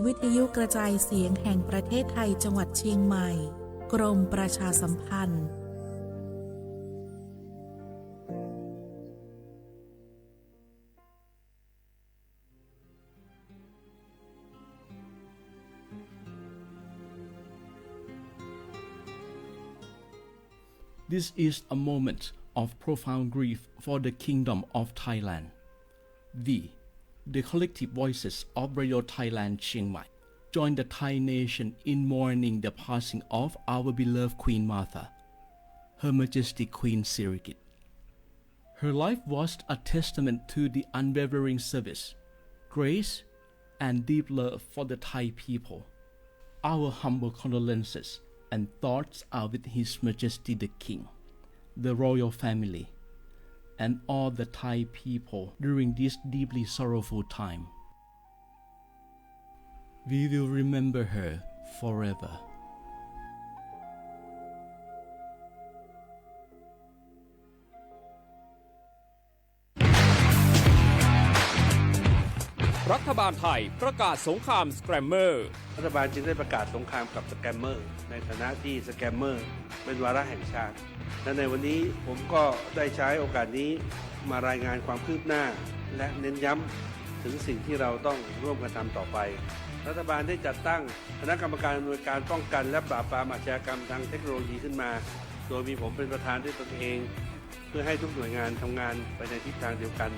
วิทยุกระจายเสียงแห่งประเทศไทย จังหวัดเชียงใหม่ กรมประชาสัมพันธ์ This is a moment of profound grief for the Kingdom of Thailand. We, the collective voices of Radio Thailand Chiang Mai, join the Thai nation in mourning the passing of our beloved Queen Mother, Her Majesty Queen Sirikit. Her life was a testament to the unwavering service, grace, and deep love for the Thai people. Our humble condolences and thoughts are with His Majesty the King, the royal family, and all the Thai people during this deeply sorrowful time. We will remember her forever. รัฐบาลไทยประกาศสงครามสแกรมเมอร์ รัฐบาลจึงได้ประกาศสงครามกับสแกมเมอร์ในฐานะที่สแกมเมอร์เป็นวาระแห่งชาติ และในวันนี้ผมก็ได้ใช้โอกาสนี้มารายงานความคืบหน้า และเน้นย้ำถึงสิ่งที่เราต้องร่วมกันทำต่อไป รัฐบาลได้จัดตั้งคณะกรรมการอำนวยการป้องกันและปราบปรามอาชญากรรมทางเทคโนโลยีขึ้นมา โดยมีผมเป็นประธานด้วยตนเอง เพื่อให้ทุกหน่วยงานทำงานไปในทิศทางเดียวกัน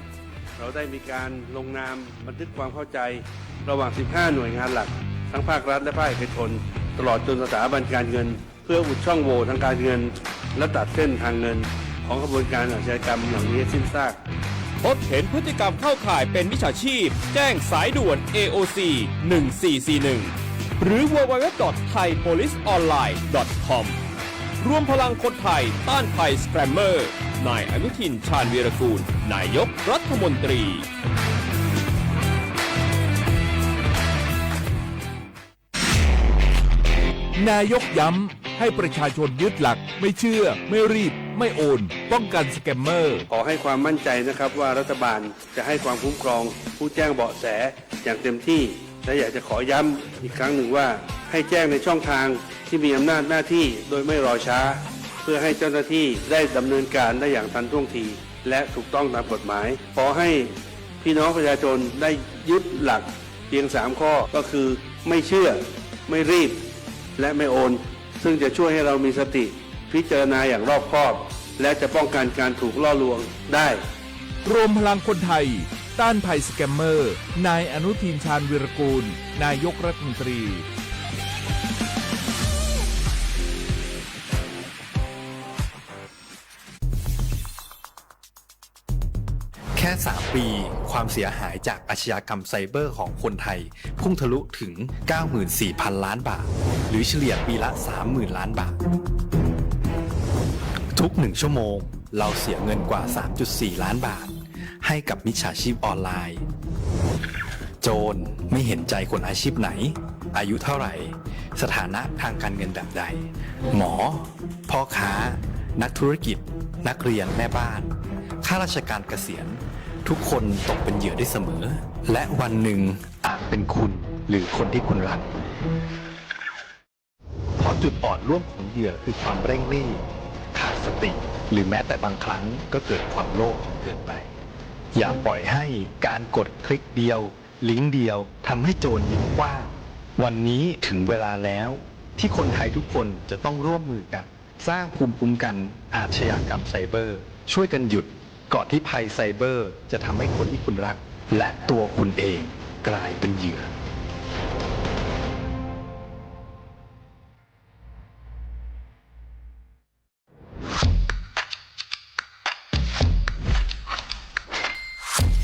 เราได้มีการลงนามบันทึกความเข้าใจระหว่าง สิบห้า หน่วยงานหลัก ทั้งภาครัฐและภาคเอกชน ตลอดจนสถาบันการเงิน เพื่ออุดช่องโหว่ทางการเงิน และตัดเส้นทางเงินของขบวนการอาชญากรรมเหล่านี้ให้สิ้นซาก พบเห็นพฤติกรรมเข้าข่ายเป็นมิจฉาชีพ แจ้งสายด่วน เอ โอ ซี หนึ่งสี่สี่หนึ่ง หรือ ดับเบิลยู ดับเบิลยู ดับเบิลยู ดอท ไทย โพลิส ออนไลน์ ดอท คอม รวมพลังคนไทยต้านภัยสแกรมเมอร์ นายอนุทิน ชาญวีรกูล นายกรัฐมนตรี นายกย้ำให้ประชาชนยึดหลักไม่เชื่อ ไม่รีบ ไม่โอน ป้องกันสแกมเมอร์ ขอให้ความมั่นใจนะครับว่ารัฐบาลจะให้ความคุ้มครองผู้แจ้งเบาะแสอย่างเต็มที่ และอยากจะขอย้ำอีกครั้งหนึ่งว่า ให้แจ้งในช่องทางที่มีอำนาจหน้าที่โดยไม่รอช้า เพื่อให้เจ้าหน้าที่ได้ดำเนินการได้อย่างทันท่วงที และถูกต้องตามกฎหมาย ขอให้พี่น้องประชาชนได้ยึดหลักเพียงสามข้อ ก็คือไม่เชื่อ ไม่รีบ และไม่โอน ซึ่งจะช่วยให้เรามีสติพิจารณาอย่างรอบคอบ และจะป้องกันการถูกล่อลวงได้ รวมพลังคนไทย ต้านภัยสแกมเมอร์ นายอนุทิน ชาญวีรกูล นายกรัฐมนตรี แค่ สาม ปี ความเสียหายจากอาชญากรรมไซเบอร์ของคนไทย พุ่งทะลุถึง เก้าหมื่นสี่พันล้านบาท หรือเฉลี่ยปีละ สามหมื่นล้านบาท ทุกหนึ่งชั่วโมง เราเสียเงินกว่า สามจุดสี่ล้านบาท ให้กับมิจฉาชีพออนไลน์ โจรไม่เห็นใจคนอาชีพไหน อายุเท่าไหร่ สถานะทางการเงินแบบใด หมอ พ่อค้า นักธุรกิจ นักเรียน แม่บ้าน ข้าราชการเกษียณ ทุกคนตกเป็นเหยื่อได้เสมอ และวันหนึ่งอาจเป็นคุณหรือคนที่คุณรัก เพราะจุดอ่อนร่วมของเหยื่อคือความเร่งรีบ ขาดสติ หรือแม้แต่บางครั้งก็เกิดความโลภจนเกินไป อย่าปล่อยให้การกดคลิกเดียว ลิงก์เดียวทำให้โจรยิ้มกว้าง วันนี้ถึงเวลาแล้วที่คนไทยทุกคนจะต้องร่วมมือกัน สร้างภูมิคุ้มกันอาชญากรรมไซเบอร์ ช่วยกันหยุดก่อนที่ภัยไซเบอร์จะทำให้คนที่คุณรัก และตัวคุณเองกลายเป็นเหยื่อ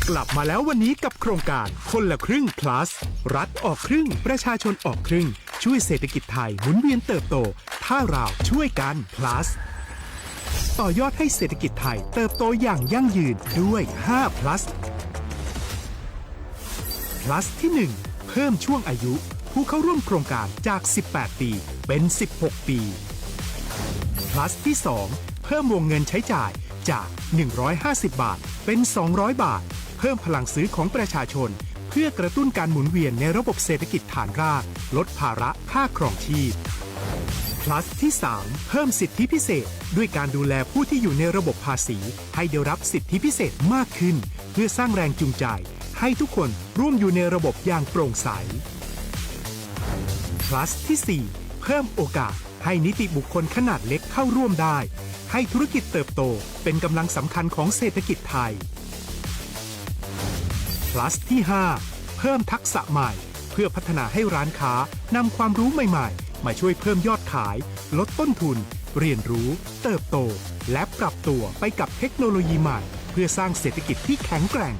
กลับมาแล้ววันนี้กับโครงการคนละครึ่ง plus รัฐออกครึ่ง ประชาชนออกครึ่ง ช่วยเศรษฐกิจไทยหมุนเวียนเติบโต ถ้าเราช่วยกัน plus ต่อยอดให้เศรษฐกิจไทยเติบโตอย่างยั่งยืนด้วย ห้า plus plus ที่ หนึ่ง เพิ่มช่วงอายุผู้เข้าร่วมโครงการจาก สิบแปด ปี เป็น สิบหก ปี plus ที่ สอง เพิ่มวงเงินใช้จ่ายจาก หนึ่งร้อยห้าสิบ บาท เป็น สองร้อย บาท เพิ่มพลังซื้อของประชาชน เพื่อกระตุ้นการหมุนเวียนในระบบเศรษฐกิจฐานราก ลดภาระค่าครองชีพ Plus ที่ สาม เพิ่มสิทธิพิเศษด้วยการดูแลผู้ที่อยู่ในระบบภาษีให้ได้รับสิทธิพิเศษมากขึ้น เพื่อสร้างแรงจูงใจให้ทุกคนร่วมอยู่ในระบบอย่างโปร่งใส Plus ที่ สี่ เพิ่มโอกาสให้นิติบุคคลขนาดเล็กเข้าร่วมได้ ให้ธุรกิจเติบโตเป็นกำลังสำคัญของเศรษฐกิจไทย Plus ที่ ห้า เพิ่มทักษะใหม่ เพื่อพัฒนาให้ร้านค้านำความรู้ใหม่ๆ มาช่วยเพิ่มยอดขาย ลดต้นทุน เรียนรู้ เติบโต และปรับตัวไปกับเทคโนโลยีใหม่ เพื่อสร้างเศรษฐกิจที่แข็งแกร่ง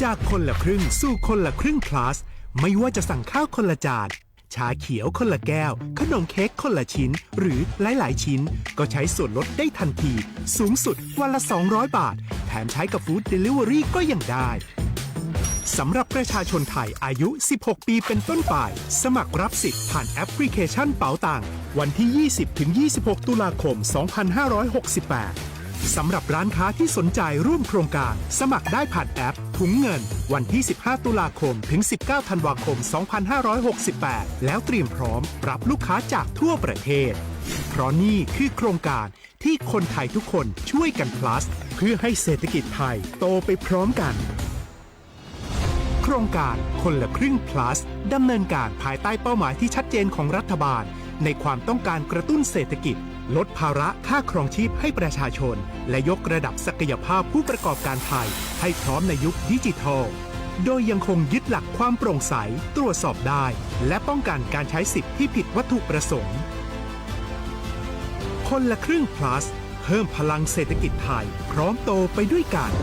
จากคนละครึ่งสู่คนละครึ่ง Plus ไม่ว่าจะสั่งข้าวคนละจาน ชาเขียวคนละแก้ว ขนมเค้กคนละชิ้น หรือหลายๆชิ้น ก็ใช้ส่วนลดได้ทันที สูงสุดวันละ สองร้อยบาท แถมใช้กับ Food Delivery ก็ยังได้ สำหรับประชาชนไทยอายุ สิบหก ปีเป็นต้นไป สมัครรับสิทธิ์ผ่านแอปพลิเคชันเป๋าตัง วันที่ ยี่สิบ ถึง ยี่สิบหก ตุลาคม สองพันห้าร้อยหกสิบแปด สำหรับร้านค้าที่สนใจร่วมโครงการ สมัครได้ผ่านแอปถุงเงิน วันที่ สิบห้า ตุลาคม ถึง สิบเก้า ธันวาคม สองพันห้าร้อยหกสิบแปด แล้วเตรียมพร้อมรับลูกค้าจากทั่วประเทศ เพราะนี่คือโครงการที่คนไทยทุกคนช่วยกัน Plus เพื่อให้เศรษฐกิจไทยโตไปพร้อมกัน โครงการคนละครึ่ง Plus ดำเนินการภายใต้เป้าหมายที่ชัดเจนของรัฐบาล ในความต้องการกระตุ้นเศรษฐกิจ ลดภาระค่าครองชีพให้ประชาชน และยกระดับศักยภาพผู้ประกอบการไทยให้พร้อมในยุคดิจิทัล โดยยังคงยึดหลักความโปร่งใส ตรวจสอบได้ และป้องกันการใช้สิทธิ์ที่ผิดวัตถุประสงค์ คนละครึ่ง Plus เพิ่มพลังเศรษฐกิจไทย พร้อมโตไปด้วยกัน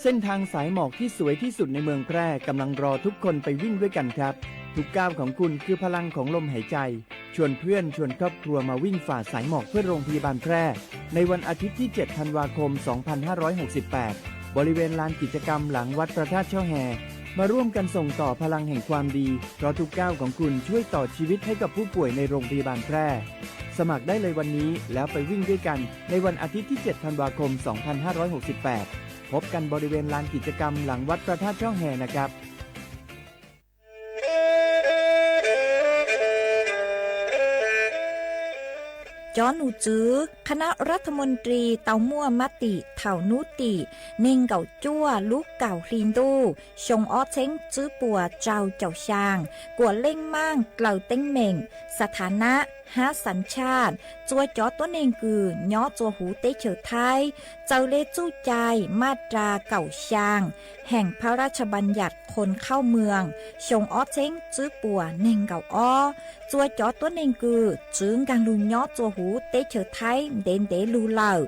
เส้นทางสายหมอกที่สวยที่สุดในเมืองแพร่กำลังรอทุกคนไปวิ่งด้วยกันครับ ทุกก้าวของคุณคือพลังของลมหายใจ ชวนเพื่อนชวนครอบครัวมาวิ่งฝ่าสายหมอกเพื่อโรงพยาบาลแพร่ ในวันอาทิตย์ที่ เจ็ด ธันวาคม สองพันห้าร้อยหกสิบแปด บริเวณลานกิจกรรมหลังวัดพระธาตุช่อแฮ มาร่วมกันส่งต่อพลังแห่งความดี เพราะทุกก้าวของคุณช่วยต่อชีวิตให้กับผู้ป่วยในโรงพยาบาลแพร่ สมัครได้เลยวันนี้แล้วไปวิ่งด้วยกัน ในวันอาทิตย์ที่ เจ็ด ธันวาคม สองพันห้าร้อยหกสิบแปด พบกันบริเวณลานกิจกรรมหลังวัดพระธาตุช่อแฮนะครับ Cov num tswv คณะรัฐมนตรี tau muaj mab tim thaum hnub tim neeg nkaum cuaj lub kaum hli ntuj xyoo ob txheeb tswb puas rau caum xyaa, kuam leej maaj dlaws teeb meem, สถานะ hab สัญชาติ txua cov tuab neeg kws nyob txua huv teb chaws Thaib, txawm le txuj cai maj ras kaum xyaa แห่งพระราชบัญญัติคนเข้าเมือง xyoo ob txheeb tswb puas neeg nkaum ob, txua cov tuab neeg kws txwv nkaag lug nyob txua huv teb chaws Thaib ntev ntev lug lawm,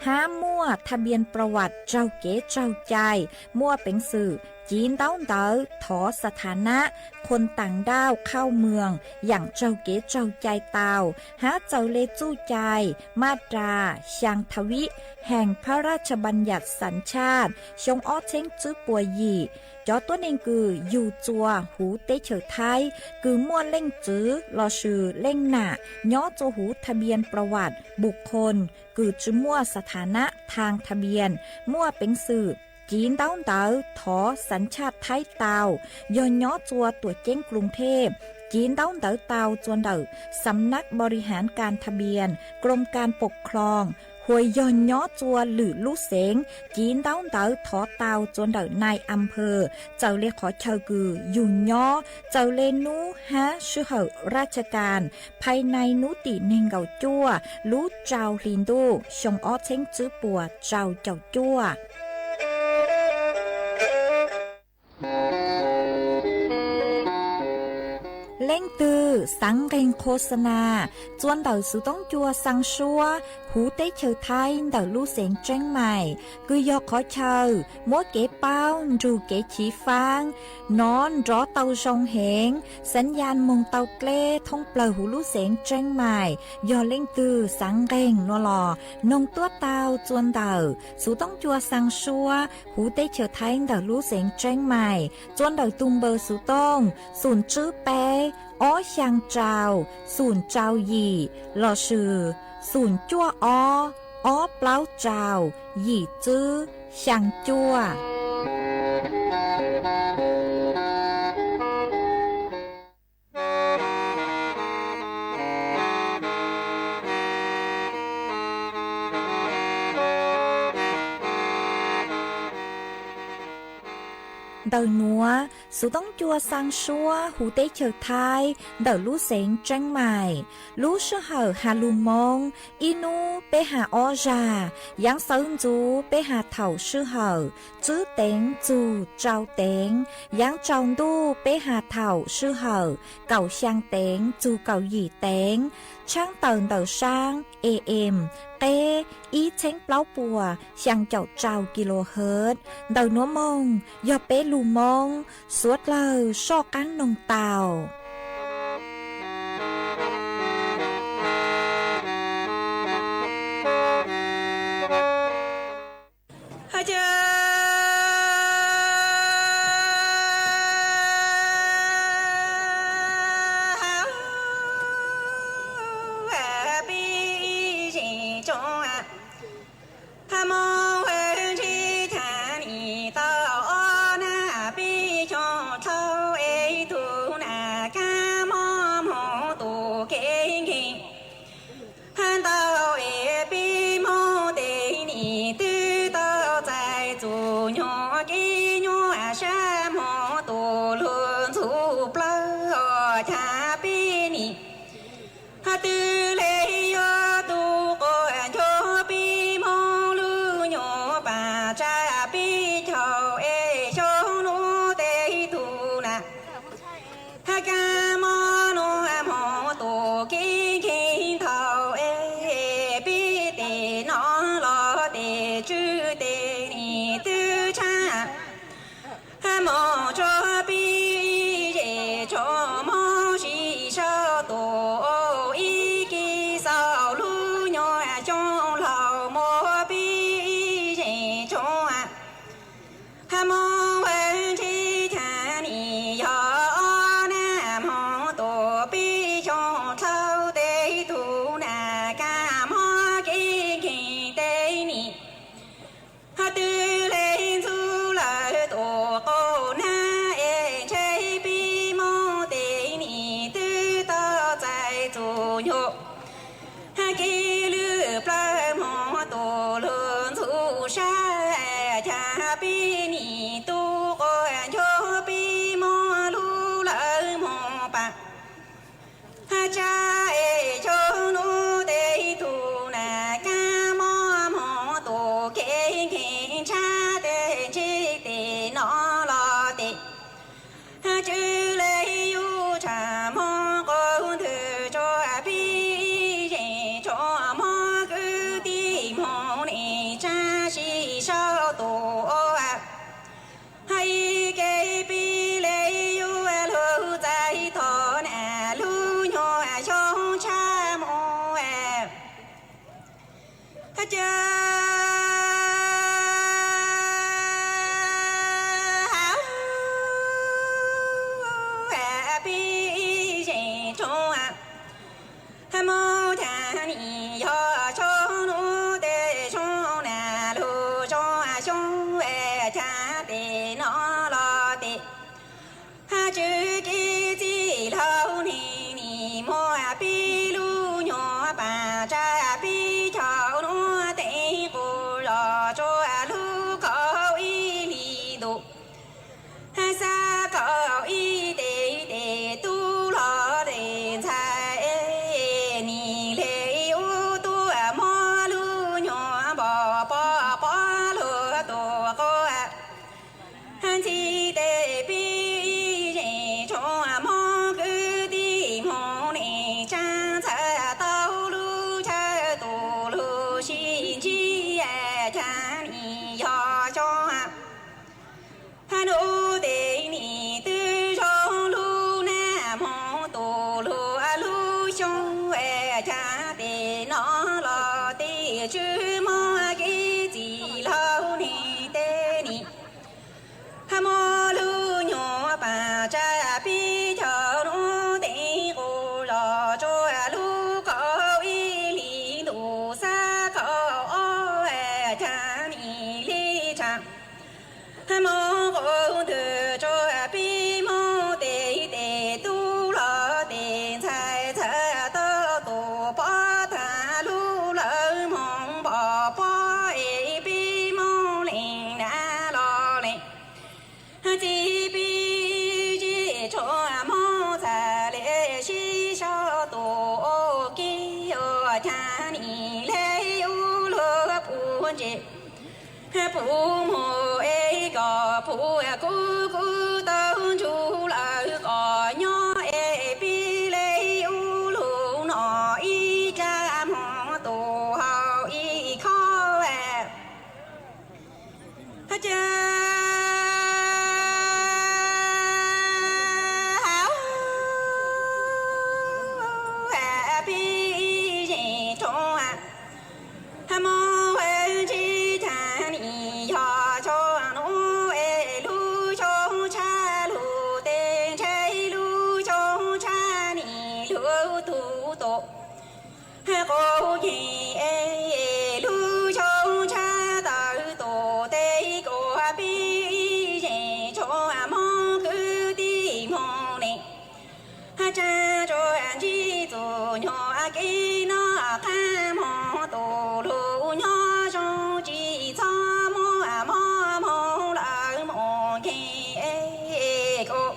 hab muaj ทะเบียนประวัติ raug kev raug cai, muaj peev xwm civ ntaub ntawv thov สถานะ คนต่างด้าวเข้าเมือง yaam raug kev raug cai tau, hab txawm le txuj cai maj ras xyaa ทวี แห่งพระราชบัญญัติสัญชาติ xyoo ob txheeb tswb puas yim, cov tuab neeg kws yug txua huv teb chaws Thaib kws muaj leej txwv lossis leej nam nyob txua huv ทะเบียนประวัติบุคคล kws tsi muaj สถานะ ทางทะเบียน muaj peev xwm civ ntaub ntawv thov สัญชาติ Thaib tau, yog nyob txua tuam ceeb กรุงเทพ civ ntaub ntawv tau txua ntawm สำนักบริหารการทะเบียน กรมการปกครอง hos yog nyob txua lwm lub xeev, civ ntaub ntawv thov tau txua ntawm นายอำเภอ txawm le qhov chaw kws yug nyob, txawm le nub hab sij hawm ราชการ ภายใน hnub tim neeg nkaum cuaj lub rau hli ntuj xyoo ob txheeb tswb puas rau caum cuaj. Leej twg xaav nqeeg โฆษณา txua ntawm xuv toob cua xaa suab huv teb chaws Thaib ntawm lub xeev Tseeb Mais, kws yog qhov chaw muab kev paub nrug kev chiv faab nov nrov tau zoo heev, สัญญาณ moog tau dleb thoob plawg huv lub xeev Tseeb Mais. Yog leej twg xaav nqeeg nua los noog tuab tau txua ntawm xuv toob cua xaa suab huv teb chaws Thaib ntawm lub xeev Tseeb Mais, txua ntawm tug npawb xuv tooj xoom tswb peb ob xyaa rau, xoom rau yim, lossis xoom cuaj ob, ob plaub rau, yim tswb, xyaa cuaj. Ntawm nuav, Xuv Toob Cua xaa suab hu teb chaws Thaib ntawm lub xeev Tseeb Maim. Lub sij hawm has lug Moob, ib nub peb has ob zag, yaav xawv ntxuv peb has thaum sij hawm, tswb teev txug rau teev, yaav tsaus ntuj peb has thaum sij hawm, kaum xyaa teev txug kaum yim teev, tshaab tawm ntawm saab AM, qeb ib txheeb plaub puas xyaa caum rau kilohertz. Ntawm nuav moog yog peb lug Moob, suav dlawg soj qaab noog tau. Ntau es peb Moob teb nim twb tau txais txug nyuag kev nyuaj sab hmo tus lug ntxhov plawg os, chav peb nim twb le yuav tu quas ncuag peb Moob lub nyuag pam tsab peb caug es xyoo nuav tej tug na kab mob nuav hmo tus kev nkeeg ntau es peb tej no los tej tswv tej nim twb tshab moog tsuag peb zej tsuag moog sib sau tus ib ke xaus lub nyuag xyoo laug muab peb zej tsuag moog ua ntsej chav nim yog ob nag moog tus peb xyoo dlhau tej tug na kab mob kev nkeeg tej nim twb le ntxub lawm tus quas nag es ntshe peb Moob tej nim twb tau txais txug nyuag kev lwj plawg moog tus lug ntxhov sab, chav peb nim tu quas ncuag peb Moob lub lawv moog pam tsab es xyoo nuav tej tug na kab mob moog tus kev nkeeg tshav tej ntshe tej no los tej tswv le yug tshav moog quas ntwg tsuag peb zej tsuag moog kwv tij moog nim tsab sib sau tus ua ib ke peb le yug lug txais tog na lub nyuag xyoo tshav moog cav peb zej tsuag moog cav nim yog xyoo nuav tej xyoo na lug xyoo xyoo cav tej no los tej tswv kev txij laug nim nim muab peb lub nyuag pam tsab peb caug nuav teev quas zog tsuag lub kaum ib hlis ntuj xab kaum ib tej tej tub hlob tej ntxhais nim le ub tuaj muab lub nyuag npog pob pob lug tus quas ntxhib tej peb zej tsuag moog kwv tij moog nim tsab ntxhais tau lub chaw tus lug sib ntsib cav nim yog xyoo nuav tej nim twb zoo lub nag moog tus lug lub xyoo cav tej no los tej tswv moog kev txij laug nim tej nim muab lub nyuag pam tsab peb caug nuav teev cas nim li tshaj. Hmoob qub ntwg tsuas pib Hmoob tes, tes tub los tes ntxhais, ntxhais tau tus pob tag lub lawv Hmoob npom pob es pib Hmoob leej nam los leej txiv, pib zej tshuaj Hmoob txhaj le sib sau tus ua ke, ua cas nim le ub luag puv ntses puv muag es kom puv kub kub tau ntsuj lawm kom nyob es pib le ub lug no ib rab hmo tus hau ib khob. Cas hauv pib zej tshuaj Hmoob ntsib cas nim yog xyoo nuav es lub xyoo tshaj lug tes ntshai lub xyoo tshaj nim lug tug tus qub yeeg es lub xyoo tshaj tawm tus tes kuv pib zej tshuaj Hmoob kwv tij Hmoob ne. Tsa tsuas ntsib txuj nyuag kev noj qab hmo tus lug nyob zoo tsis txhob muaj mob Hmoob lawv mus nkeeg es kuv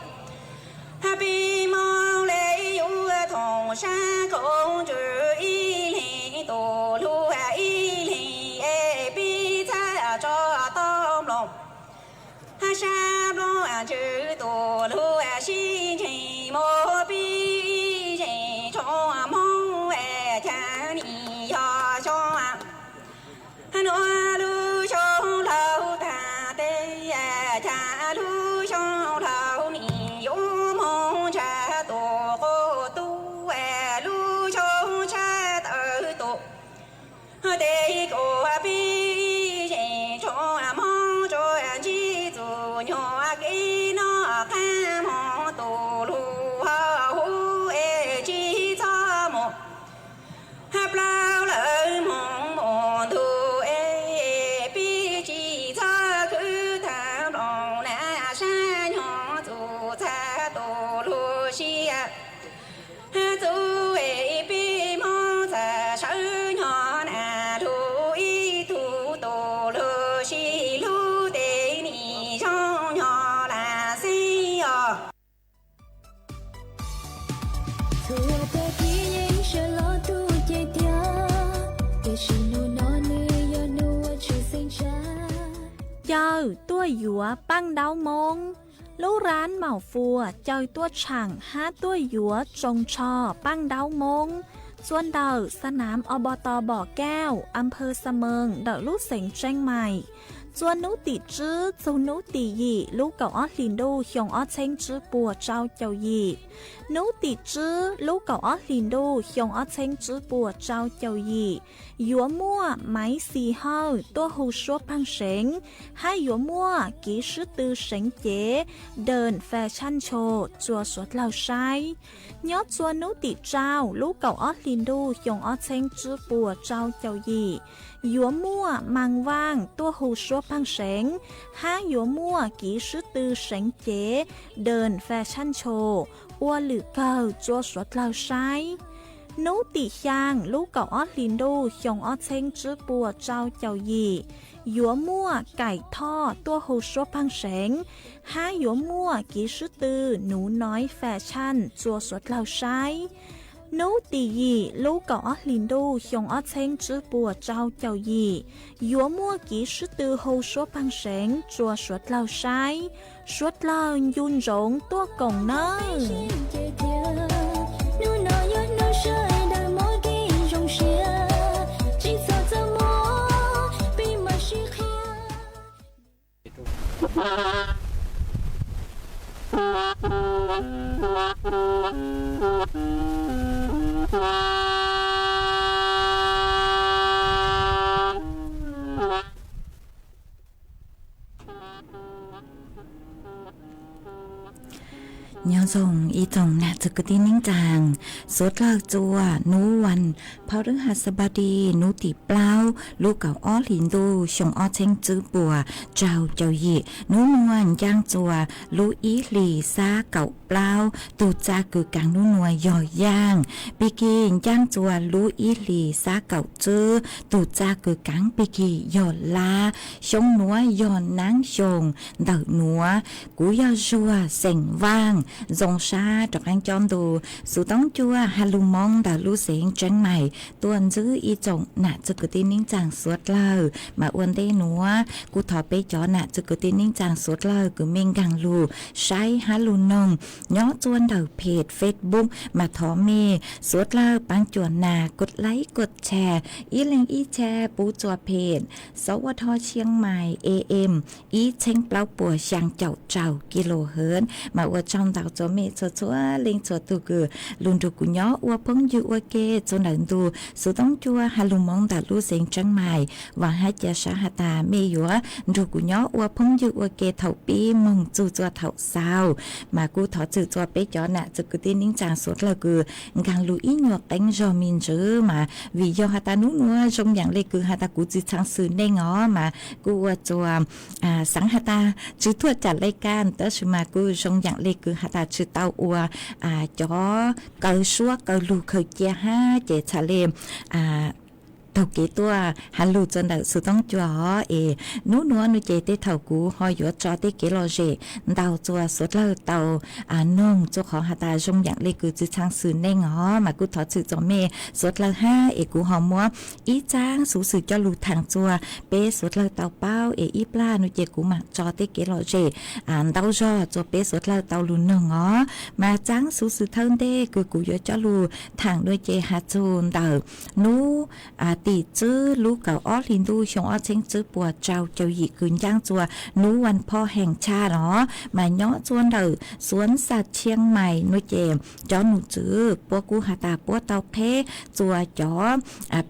pib Hmoob le yuav thoom sab koob ntsws ib leeg tus lug ib leeg es pib txhaj tso tau nplooj sab nplooj ntsws tus lug sib ntseg mus pib zej tshuaj Hmoob cas nim yog xyoo nuav lub xyoo laug tag tes, cas lub xyoo laug nim yuav moog ntsib tus qub tub lub xyoo tshaj tawm tus tes kuv pib zej tshuaj Hmoob tsuas ntsib txuj nyuag kev noj qab hmo tus lug hauv huv es tsis txhob mus plaub lawm moog mus ntug es pib tsis txhob khwv tag nplooj na sab nyuag txuj txhaj tus lug sib txuj es pib Hmoob txhaj sawv nyuag na lug ib tug tus lug sib lub tes nim zoo nyuag lam xeeb os. Txhua peb pib yeej sawv los tu cev tiag, tiam sis nub no nws yog nub uas tshwj xeeb tshaj. Caw tuaj yuav Paj Ntaub Moob. Lub rab Maum Fuas caw tuaj tshaam hab tuaj yuav tsoos tsho Paj Ntaub Moob txua ntawm xa nam Ob Pov Tos Pom Kauj, Am Phawj Xa Mees ntawm lub xeev Tseeb Maim, txua nub tim tswb txug nub tim yim lub kaum ob hlis ntuj xyoo ob txheeb tswb puas tsau caum yim. Nub tim tswb lub kaum ob hlis ntuj xyoo ob txheeb tswb puas tsau caum yim, yuav muaj Maiv Xis Hawj tuaj hu suab pheej seev, hab yuav muaj Kiv Swb Tw Seev Cev, Dawm Fas Tshaj Ncho, txua suav dlawg saib. Nyob txua nub tim tsau lub kaum ob hlis ntuj xyoo ob txheeb tswb puas tsau caum yim, yuav muaj Maas Vaaj tuaj hu suab pheej seev, hab yuav muaj Kiv Swb Tw Seev Cev, Dawm Fas Tshaj Ncho, ua lwm kawg txua suav dlawg saib. Nub tim xyaa lub kaum ob hlis ntuj xyoo ob txheeb tswb puas tsau caum yim, yuav muaj Kaim Thoj tuaj hu suab pheej seev, hab yuav muaj Kiv Swb Tw Nuv Noiv Fas Tshaj txua suav dlawg saib. Nub tim yim lub kaum ob hlis ntuj xyoo ob txheeb tswb puas tsau caum yim, yuav muaj Kiv Swb Tw hu suab pheej seev txua suav dlawg saib. Suav dlawg ncu ntsoov tuaj koom nawb. Nyob zoo ib tsoom nam txiv kwv tij neej tsaa, suav dlawg txua nub vas phau rwb has xab npab di nub tim plaub lub kaum ob hlis ntuj xyoo ob txheeb tswb puas rau caum yim, nub nuav ncaaj txua lub ib hlis xab kaum plaub, tug txaj kws kaav nub nuav yog yaaj, pig kig ncaaj txua lub ib hlis xab kaum tswb, tug txaj kws kaav pig kig yog lab, xyoo nuav yog naab xyoo ntawm nuav. Kuv yog Zuag xeem Vaaj, zoo sab rov qaab cob ntu xuv toob cua has lug Moob ntawm lub xeev Tseeb Mais tuaj ntsib ib tsoom nam txiv kwv tij neej tsaa suav dlawg. Mas ua ntej nuav kuv thov peb cov nam txiv kwv tij neej tsaa suav dlawg kws mej nkaag lug saib hab lug noog nyob txua ntawm peg Facebook, mas thov mej suav dlawg paab cuam nas kuj laib kuj tshare, ib leeg ib tshare pub txua peg Sov Ua Dho Tshiab Mais A M ib txheeb plaub puas xyaa caum rau kilohertz. Mas ua tsaug ntau txua mej txhua txhua leej txhua tug kws lug nrug kuv nyob ua phooj ywg ua ke txua ntawm ntu xuv toob cua has lug Moob ntawm lub xeev Tseeb Mais. Vaam hab ca sab has tas mej yuav nrug kuv nyob ua phooj ywg ua ke thaum pib moog txug txua thaum xaus. Mas kuj thov txwm txua peb cov nam txiv kwv tij neej tsaa suav dlawg kws nkaag lug ib nyuas qeeb zog me ntsis mas vim yog has tas nub nuav zoo yaam le kws has tas kuv tsi txhaj xwm neej os mas kuj ua txua xaav has tas tsi tuaj caam laj kaam tab sis mas kuj zoo yaam le kws has tas tsi tau ua cov kaw suab kaw lug khaws cia hab ces txhad le taug kev tuaj has lug txua ntawm xuv toob cua os. Es nub nuav nuav ces tej thaum kuv ho yuav tso tej kev lom zem ntau txua suav dlawg tau noog txua qhov has tas zoo yaam le kws tsi txhaj xwm neej os mas kuj thov txwm txua mej suav dlawg hab es kuv ho muab ib tsaab xuv xwm coj lug thaam txua peb suav dlawg tau paub es ib plag nuav ces kuv maam tso tej kev lom zem ntau zog txua peb suav dlawg tau lug noog os. Mas tsaab xuv xwm thawj ntej kws kuv yuav coj lug thaam nuav ces has txug ntawm nub tim tswb lub kaum ob hli ntuj xyoo ob txheeb tswb puas rau caum yim kws ncaaj txua nub vas phov heem tshaj los mas nyob txua ntawm xuv xav Tshiab Mais nuav ces cov num tswv puab kuj has tas puab tau qheb txua cov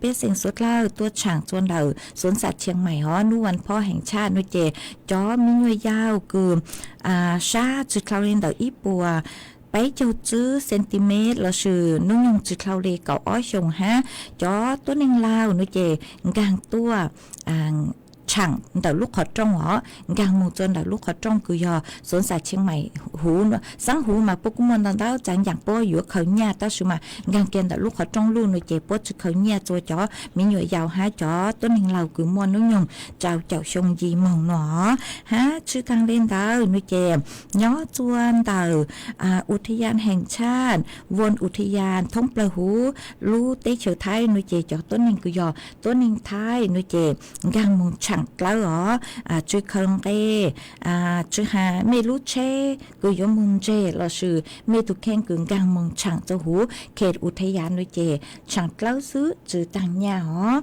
pej xeem suav dlawg tuaj tshaam txua ntawm xuv xav Tshiab Mais os nub vas phov heem tshaj nuav ces cov me nyuam yaus kws sab tsi dlhau le ntawm ib puas peb caug tswb centimeter lossis nub nyoog tsi dlhau le kaum ob xyoos hab cov tuab neeg laug nuav ces nkaag tuaj tshaam ntawm lub qhov rooj os, nkaag moog txua ntawm lub qhov rooj kws yog xuv xav Tshiab Mais huv, xaab huv mas puab kuj muaj ntau ntau tsaam yaam puab yuav khaws nyaj tab sis mas nkaag kiag ntawm lub qhov rooj luj nuav ces puab tsi khaws nyaj txua cov me nyuam yaus hab cov tuab neeg laug kws muaj nub nyoog rau caum xyoo nce moog nuav. Hab tsi taag le ntawd nuav ces nyob txua ntawm ua thi yas heem tshaj, voos ua thi yas thoob plawg huv lub teb chaws Thaib nuav ces cov tuab neeg kws yog tuab neeg Thaib nuav ces nkaag moog tshaam dlawb os, tsi khaws nqe, tsi has mej lub tsheb kws yuav moog ntseg lossis mej tug kheej kws nkaag moog tshaam txua huv khe ua thi yas nuav ces tshaam dlawb xwb tsi taag nyaj os.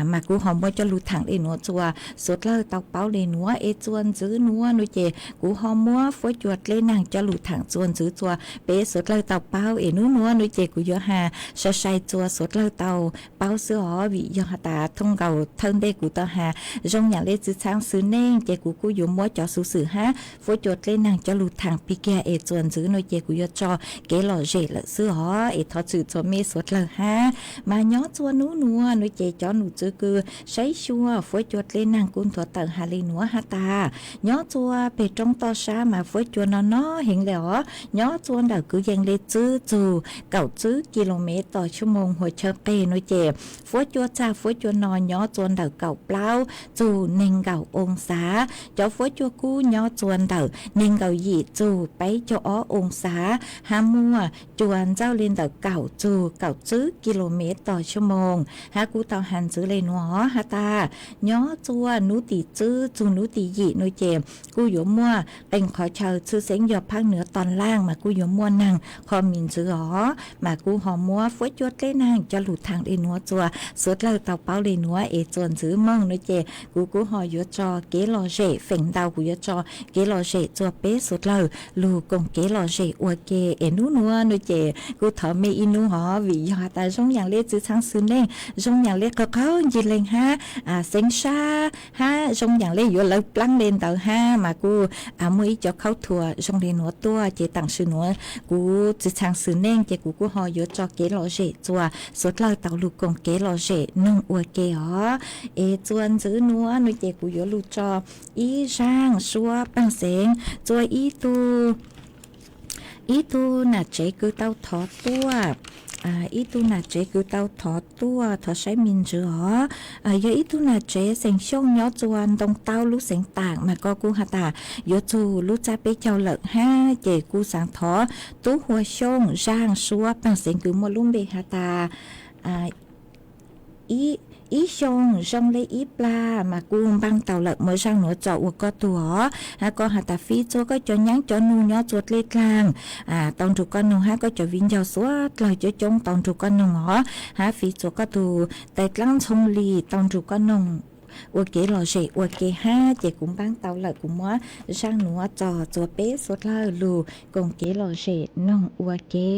Mas kuv ho muab coj lug thaam le nuav txua suav dlawg tau paub le nuav es txua ntxiv nuav nuav ces kuv ho muab fuab cua dleb naag coj lug thaam txua ntxiv txua peb suav dlawg tau paub es nub nuav nuav ces kuv yuav has sai sai txua suav dlawg tau paub xwb os vim yog has tas thooj nkaus thawj ntej kuv tau has zoo yaam le tsi txhaj xwm neej ces kuv kuj yuav muab cov xuv xwm hab fuab cua dleb naag coj lug thaam pig kiag es txua ntxiv nuav ces kuv yuav tso kev lom zem lawm xwb os es thov txwm txua mej suav dlawg hab. Mas nyob txua nub nuav nuav ces cov num tswv kws saib xyuas fuab cua dleb naag kuj nthuav tawm has le nuav has tas nyob txua peg roob toj sab mas fuab cua no no heev le os, nyob txua ntawm kwv yees le tswb txug kaum tswb kis lus mev tos xyuv moog huv chaw qeg nuav ces fuab cua txag fuab cua no nyob txua ntawm kaum plaub txug neeg nkaum oo xav, cov fuab cua kub nyob txua ntawm neeg nkaum yim txug peb caug ob oo xav, hab muaj cua ntxawj le ntawm kaum txug kaum tswb kis lus mev tos xyuv moog. Hab kuj tau has ntxiv le nuav has tas nyob txua nub tim tswb txug nub tim yim nuav ces kuj yuav muaj qee qhov chaw tshwj xeeb yog phaab nuav tos laaj mas kuj yuav muaj naag qho me ntxiv os. Mas kuj ho muab fuab cua dleb naag coj lug thaam le nuav txua suav dlawg tau paub le nuav es txua ntxiv moog nuav ces Kuv kuj ho yuav tso kev lom zem feem ntau, kuv yuav tso kev lom zem txuas peb xuas dlawg lug koom kev lom zem ua ke es nub nuav nuav ces kuv thov me ib nub hov vim yog has tas zoo yaam le txwv txhaj xwm neej, zoo yaam le qhov qhov ncig leeg hab xeev sab hab zoo yaam le yuav lawv plaab le ntawd hab mas kuj muaj ib co khaub thuas zoo le nuav tuaj ces taam sim nuav kuv txwv txhaj xwm neej ces kuv kuj ho yuav tso kev lom zem txuas xuas dlawg tau lug koom kev lom zem noog ua ke os. Es txuas ntxiv nuav nuav ces kuv yuav lug tso ib zaaj suab paaj xeev txuas ib tug ib tug nam tsev kws tau thov tuaj, ib tug nam tsev kws tau thov tuaj, thov saib me ntsis os. Yog ib tug nam tsev xeem Xyooj nyob txuas Ntoo Taub lub xeev Taam mas koj kuj has tas yuav txug lub txaj peb caug lawm hab ces kuj xaav thov tub Huas Xyooj zaaj suab paaj xeev kws muaj lub npe has tas ib xyoo zoo le ib plag mas kuj npaaj tau lawm, muab zaaj nuav tso ua koj tug os. Hab koj has tas fiv txuas koj cov nyaab cov nug nyob txuas dlej dlaag tau nrug koj noog hab koj cov viv ncaus suav dlawg coob coob tau nrug koj noog os, hab fiv txuas koj tug tais dlaab Ntxhoo Lis tau nrug koj noog ua kev lom zem ua ke hab ces kuv npaaj tau lawm, kuv muab zaaj nuav tso txuas peb xuas dlawg lug koom kev lom zem noog ua ke.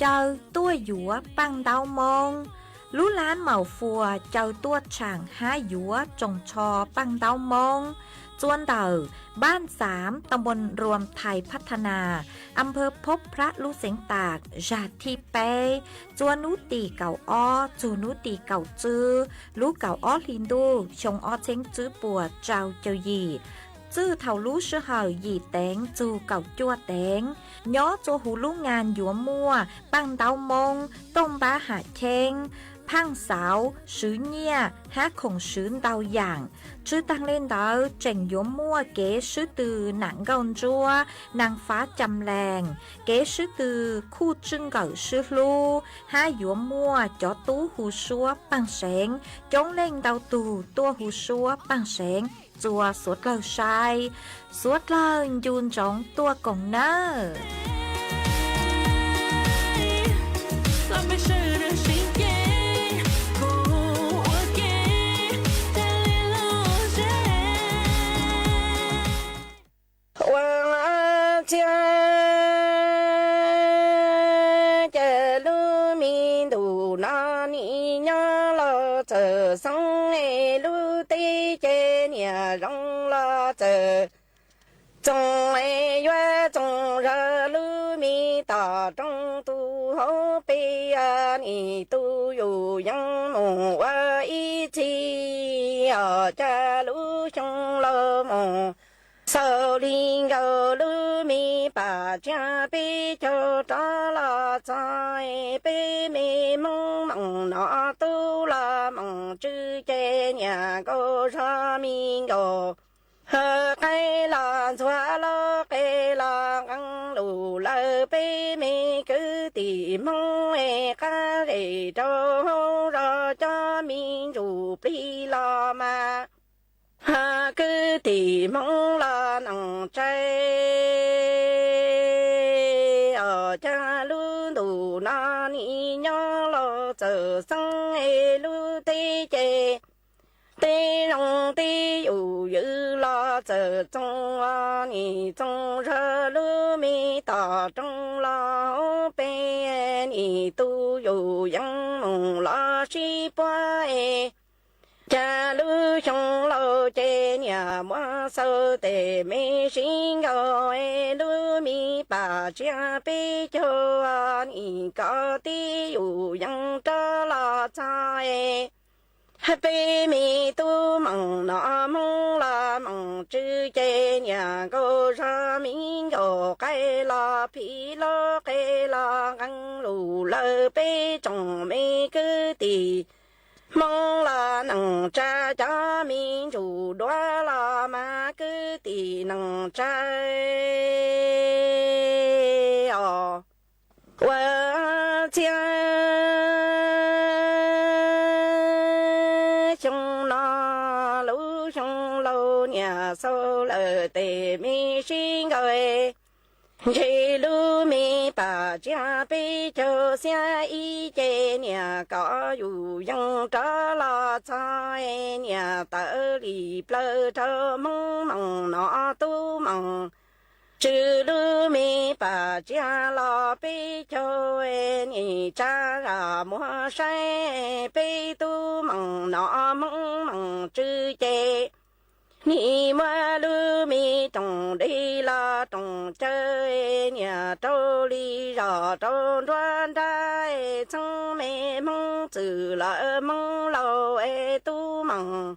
Caw tuaj yuav Paj Ntaub Moob. Lub lab Maum Fuas caw tuaj tshaam hab yuav tsoos tsho Paj Ntaub Moob. Txua ntawm Npaj Xaav, ta npuas Ruas Thais Phab Tha Nas, Am Phawj Phob Phrab lub xeev tas, zag thib peb, txua nub tim kaum ob txug nub tim kaum tswb lub kaum ob hli ntuj xyoo ob txheeb tswb puas rau caug yim, txwj thaum lub sij hawm yim teev txug kaum cuaj teev. Nyob txua huv lub ngas yuav muaj Paj Ntaub Moob, Tooj Npab Ham Cheeb, Phaaj Xauv, Swv Nyiaj hab khoom swv ntau yaam. Tshwj taag le ntawd tseem yuav muaj kev swb tw Nam Nkauj Ntsuab, Naag Fav Cam Lees, kev swb tw Khuj Tswj Nkawm Swb Hlub, hab yuav muaj cov tub hu suab Paaj Seev, coob leej ntau tug tuaj hu suab Paaj Seev. Txua suav dlawg saib, suav dlawg ncu ntsoov tuaj koom nawb. Ua txhiab, ces lub me ntuj no nim nyob los txawm xeeb, lub teb ces niam zoo los txawm txoos, yuav txoos zog lub me tom rooj tu hauv peb, nim tu yus yeej mus ua ib txhis, os cas lub xyoo laus mus xaus li nkaus lub me pam tsiab peb caug rov los txog, peb me Hmoob moos no tub los moos tswv ces niam nkaus zog me nkaus, qaib los ntxhuav los qe los nqeeb lus lawm, peb me kwv tim Hmoob es qab zem rau hauv zos cov me ntsuj plig los mas kwv tim Hmoob los nees tsa, os cas lub ntuj no nim nyob los txawm xeeb, lub teb ces teb zoo teb yus ywm los txawm txoos, nim txoos zog lub me tom rooj los hauv peb, nim tu yus yeej mus los sib puab, cas lub xyoo laus ces niam muab xaus tes me sib nkaus, lub me pam tsiab peb caug nim kov tib yus yeej rov los txog, peb me tub moos no Hmoob los moos tswv ces niam nkaus zog me nkaus, qaib los phim los qe los nqeeb lus lawm, peb tsoom me kwv tim Hmoob los nees tsa, cov me ntsuj duav los mas kwv tim nees tsa, os ua txhiab, xyoo no lub xyoo laus niam xaus lawm tes me sib nkaus, ntshe lub me pam tsiab peb caug xiab ib ces niam kov yus yeej rov los txog, niam tawv li plaws rau Hmoob moos no tub moos tswv, lub me pam tsiab los peb caug, nim tsa zam muag saib, peb tub moos no Hmoob moos tswv ces nim muab lub me rooj dej los rooj cawv, niam rau li zos rau nruab nrab, txheeb me Hmoob txwm los Hmoob laus, tub moos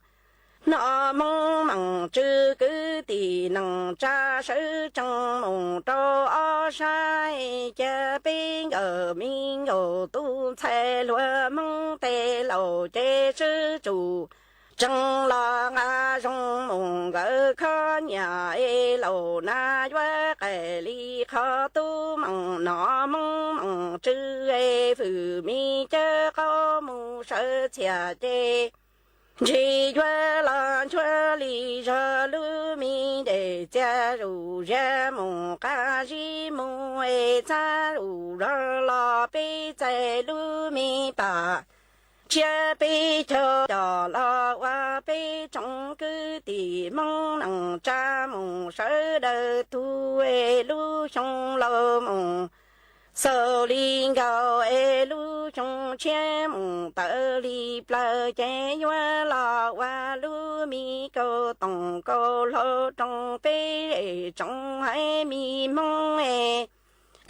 no Hmoob moos tswv, kwv tim nees tsa sawv tsees mus rau ob sab, cia peb nkawm me nkaus tub ntxhais hluas Hmoob tej laus ces sawv tsuj tsees los nqa zoo mus nkawd khov nyiam es laus na, yuav qaim li qhov tub moos no Hmoob moos tswv, fwm me cawv qaub mus sawv txhiam ces ntshe yuav los nchuav li zog lub me dej txia zuj zus mus qab zib mus es txab zuj zus los peb txais lub me pam tsiab peb caug coj los ua peb tsoom kwv tim Hmoob nees tsa mus sawv daws tug, lub xyoo laus mus Xaus li nkaus es lub xyoo tshiab mus tawm li plaws ces yuav los ua lub me kaum toom kaum hlau roos peb zej tsoom haiv mi Hmoob es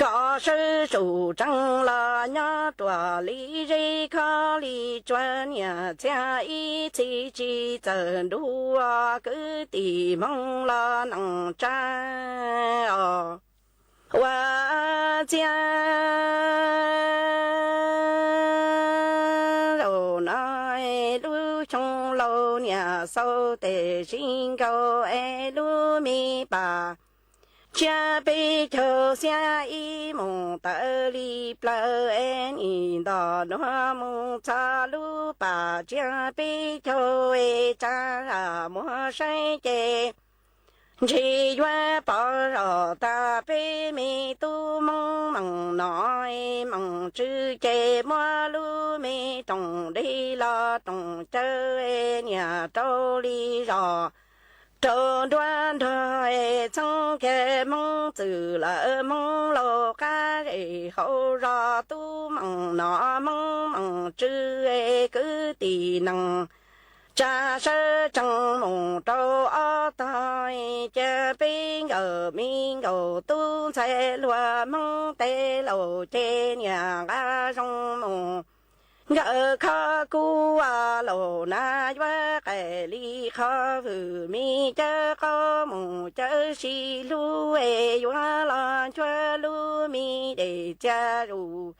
kom sawv tsum tsees los nyob ruam li zeb khob li tsua, niam txiag ib txhis tsis txawm nrug kwv tij Hmoob los nees tsa os. Ua ciav zaum no es lub xyoo laus niam xaus tes sib nkaus es lub me pas tsiab peb caug xiab ib mus tawm li plaws es nim ntom nuav mus txog lub pas tsiab peb caug es tsa zam muag saib ces ntshe yuav pom zog tag peb me tub Hmoob meem nom meem tswv ces muab lub me roos dej los roos cawv niam rau li zos rau nruab nrog es txheeb kiag Hmoob txwm lawm Hmoob laus qab zej hauv zos tub meem nom Hmoob meem tswv kwv tij nees tsa sawv tsees mus rau ob tog, cia peb nkawm me nkaus tub ntxhais hluas Hmoob tes laus ces niam nqa zoo mus nkawm khob kub laus na yuav qaim li qhov vwm me cawv qaub mus cawv sib hlub es yuav los nchuav lub me dej txias zuj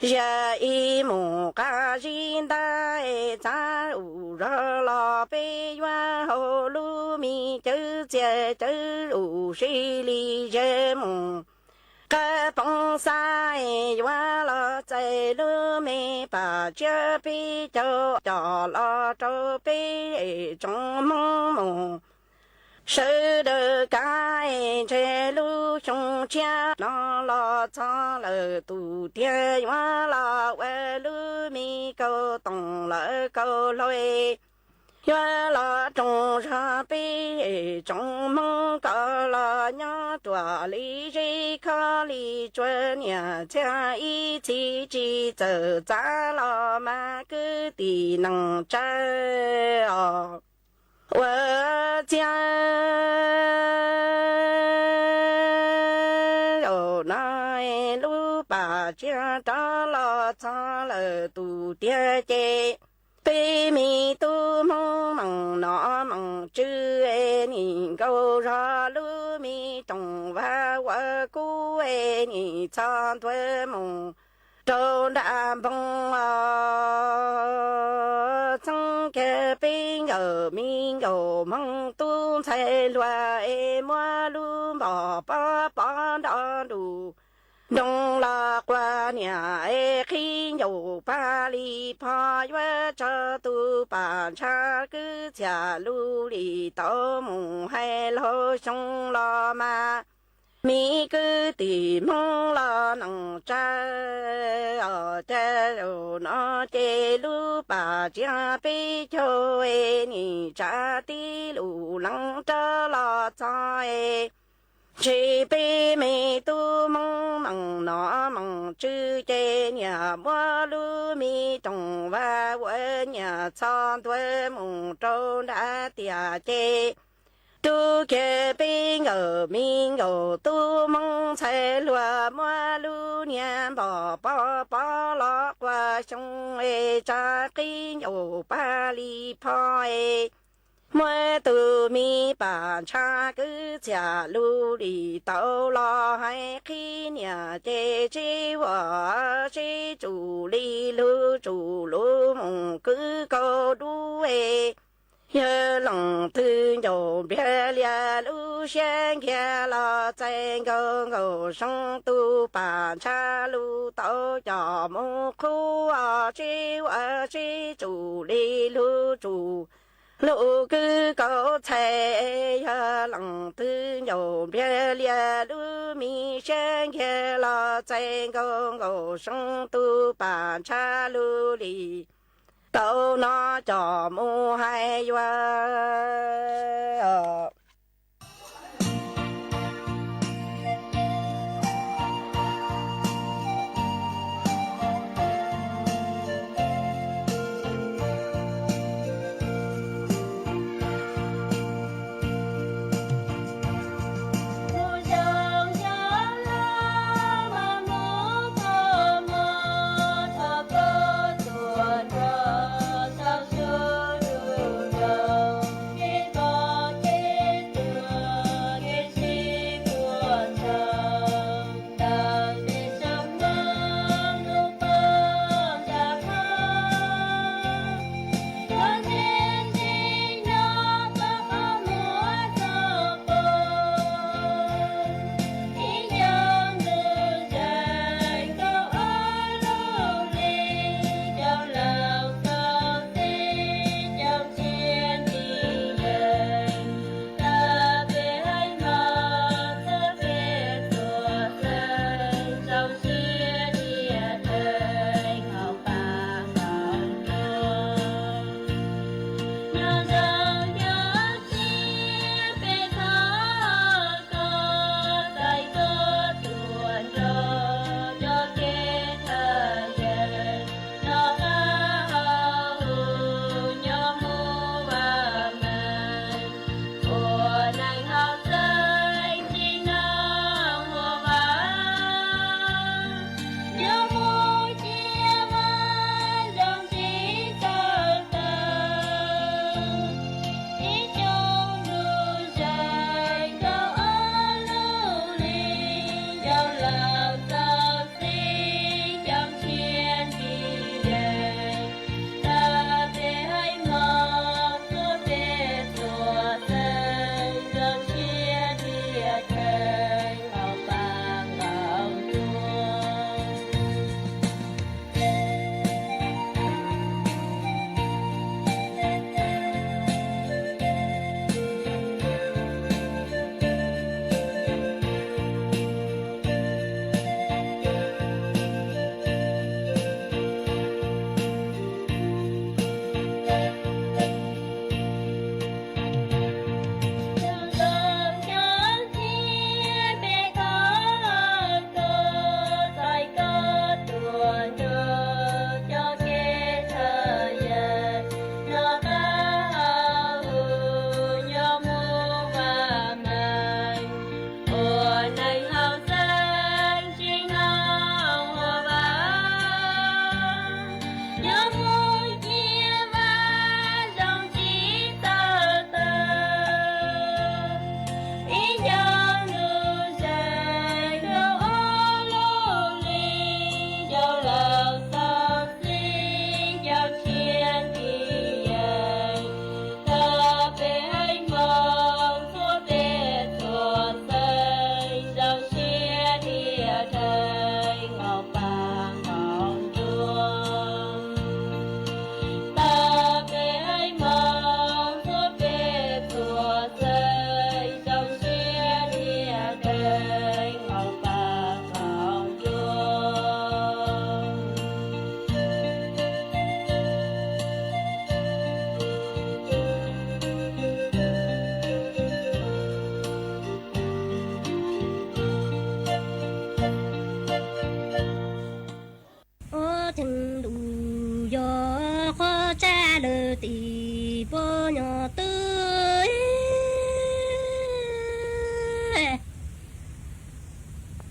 zus ib mus qab zib ntab es txav zuj zus zog los peb yuav haus lub me cawv txias cawv zuj zus sib li ze mus qab poob xab es yuav los txais lub me pas tsiab peb caug coj los rau peb zej tsoom Hmoob mus. Sawv daws kav es ntshe lub xyoo tshiab no los txog lawm tus tiag yuav los ua lub me kaum toom lawm kaum hlau es yuav los roos zog peb zej tsoom Hmoob kom los nyob ruam li zeb khob li tsua, niam txiag ib txhis tsis txawm txav los mas kwv tij nees tsa os. Ua ciav zaum no lub pas tsiab rov los txog lawm tus tiag ces peb me tub Hmoob meem nom meem tswv nim nkaus zog lub me roos vag ua kub es nim txog ntua mus rau nram npoo os. Txheeb kiag peb nkawm me nkaus Hmoob tub ntxhais hluas es muab lub npog pob pob nrov nrus nroo los quas niam es qhib ncaus pag li phom yuav tso tus pas ntsha kwv txhiaj lug li tau mus hais laug xyoo los mas me kwv tij Hmoob los nees tsa os. Cas zaum no ces lub pas tsiab peb caug es nim tsa tib lus lees rov los txog es ntshe peb me tub Hmoob meem nom meem tswv ces niam muab lub me roos vag ua niam txog ntua mus rau nrab tiaj ces rub kiag peb nkawm me nkaus tub Hmoob ntxhais hluas muab lub niag npog pob pob los quas xyoo es tsa qhib ncaus pag li phom es muab tus me pas ntsha kwv txhiaj lug li tau los hais qhib niam ces tsib vuag tsib tsum li lug tsum lug mus kwv kaus dub es yawg leej twg ncaus npliag lias lub siab nkiag los txais nkaus nkaus zoo tus pas ntsha lug tau coj mus qhuav tsib vuag tsib tsum li lug tsum lug kwv kaus txhais. Yawg leej twg ncaus npliag lias lub me siab nkiag los txais nkaus nkaus zoo tus pas ntsha lug li tau no coj mus hais yuav.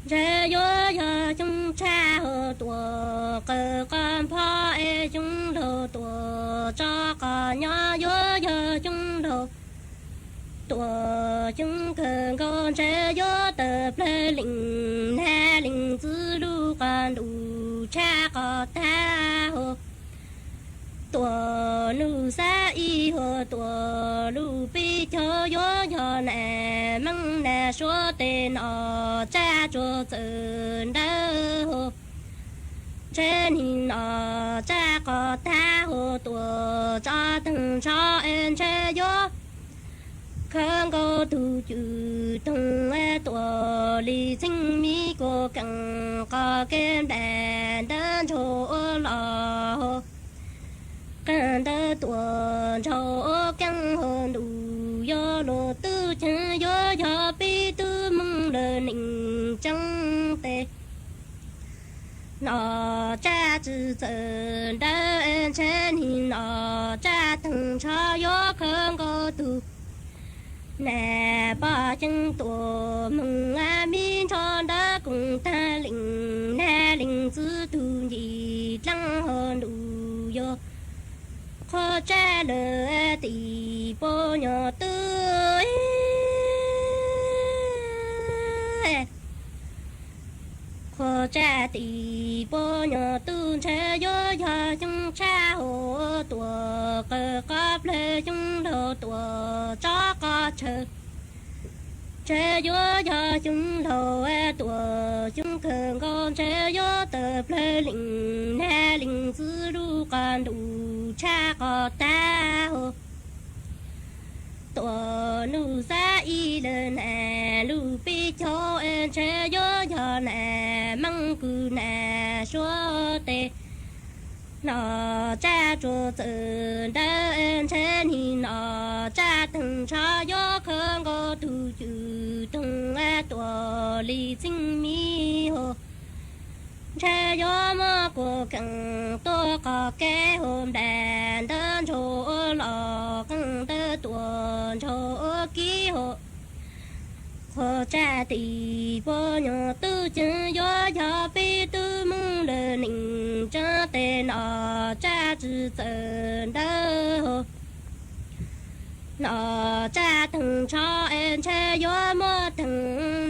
Ntshe yuav yog xyoob tshaj hauv tuam qawv qab nphob es xyoob laug tuam tsob qab nyob, yuav yog xyoob laug tuam xyoob kawg nkaus. Ntshe yuav tawm plawg leej nab leej txwv lub qab ntuj tshaj qab tag hauv tuam nuj xab ib hauv tuam lub peb caug, yuav yog nas meej nas suav tes nom tsaj tsuas txawm ntawd hauv. Ntshe nim nom tsaj qab tag hauv tuam tsob teeg ntsho, ntshe yuav khawb nkaus tug cwm toog tuam li txheej mi kuv keej qab kev nplaim ntawd ntshaus ua los hauv. Qab ntawd tuam ntshaus ua keej hauv ntuj yuav luag twb ceev, yuav yog peb tug Hmoob lawm neej tseeb tes nom tsaj tsuas txawm ntawd, ntshe nim nom tsaj teeg ntsho yuav khawb nkaus tug nas poj ceeb tuam Hmoob a mi ntsho ntawd koom tag leej nab leej txwv tug nce dlaab hauv ntuj yuav qhuav tsaj lawm tim pab nyuag twb qhuav tsaj tim pab nyuag twb. Ntshe yuav yog xyoob tshaj hauv tuam qawv qab plawg xyoob laug tuam tsob qab tshav. Ntshe yuav yog xyoob laug tuam xyoob kawg nkaus. Ntshe yuav tawm plawg leej nab leej txwv lub qab ntuj tshaj qab tag hauv tuam nuj xab ib lawm nas lub peb caug. Ntshe yuav yog nas meej kws nas suav tes nom tsaj tsuas txawm ntawd, ntshe nim nom tsaj teeg ntsho yuav khawb nkaus tug cwm toog tuam li txheej mi hauv. Ntshe yuav muab kuv keej tuaj qab kev hauv nplaim ntawd ntshaus ua los qab ntawd tuam ntshaus ua kev hauv. Qhuav tsaj tim pab nyuag twb ceev, yuav yog peb tug Hmoob lawm neej tseeb tes nom tsaj tsuas txawm ntawd hauv. Nom tsaj teeg ntsho, ntshe yuav muab teeg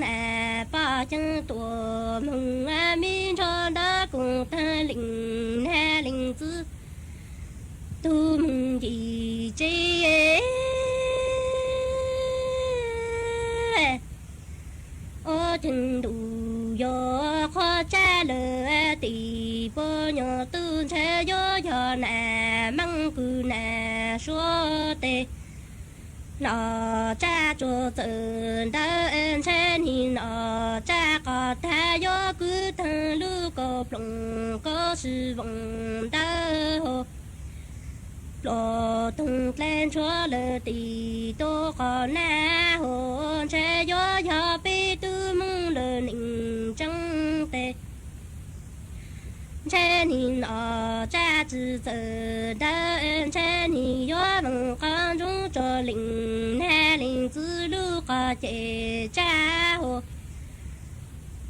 nas poj ceeb tuam Hmoob a mi ntsho ntawd koom tag leej nab leej txwv tug Hmoob nce tsev. Ob ceev ntuj yuav qhuav tsaj lawm tim pab nyuag twb. Ntshe yuav yog nas meej kws nas suav tes nom tsaj tsuas txawm ntawd, ntshe nim nom tsaj qab tag yuav kwv tag lub kaus plooj kaus sib voos ntawd hauv. Pluas toog dlej ntshuav lawm tim tuaj qhov nab hauv. Ntshe yuav yog peb tug Hmoob lawm neej tseeb tes ntshe nim nom tsaj tsuas txawm ntawd, ntshe nim yuav voos qab ntsoov tso leej nab leej txwv lub qab ces tsaj hauv.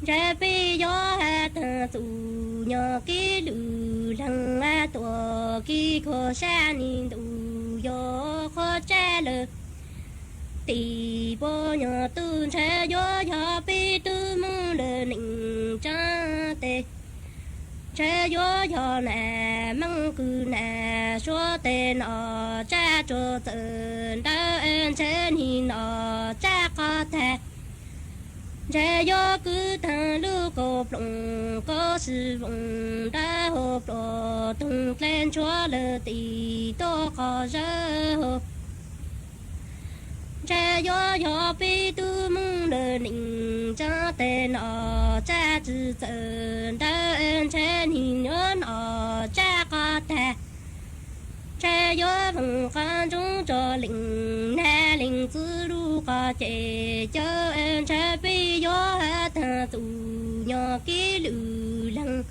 Ntshe peb yuav has tag txuj nyuag kev lwm leeg tuam kev kho sab nim ntuj yuav qhuav tsaj lawm tim pab nyuag twb. Ntshe yuav yog peb tug Hmoob lawm neej tseeb tes ntshe yuav yog nas meej kws nas suav tes nom tsaj tsuas txawm ntawd, ntshe nim nom tsaj qab tag ntshe yuav kwv tag lub kaus plooj kaus sib voos ntawd hauv. Pluas toog dlej ntshuav lawm tim tuaj qhov zawv hauv. Ntshe yuav yog peb tug Hmoob lawm neej tseeb tes nom tsaj tsuas txawm ntawd, ntshe nim yuav nom tsaj qab tag ntshe yuav voos qab ntsoov tso leej nab leej txwv lub qab ces cawv. Ntshe peb yuav has tag txuj nyuag kev lwm leeg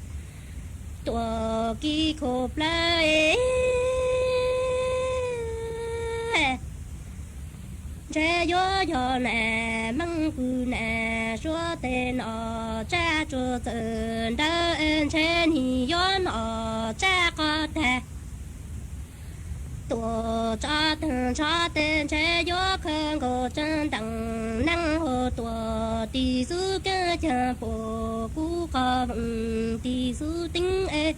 tuam kev kho plawv. Ntshe yuav yog nas meej kws nas Suav tes nom tsaj tsuas txawm ntawd es ntshe nim yuav nom tsaj qhov tag. Tuam tso tag nrho tes ntshe yuav khaws nkaus tsa ntees neej hos tuam tim xub keeb caag puas kub qhov voos tim xub teeb es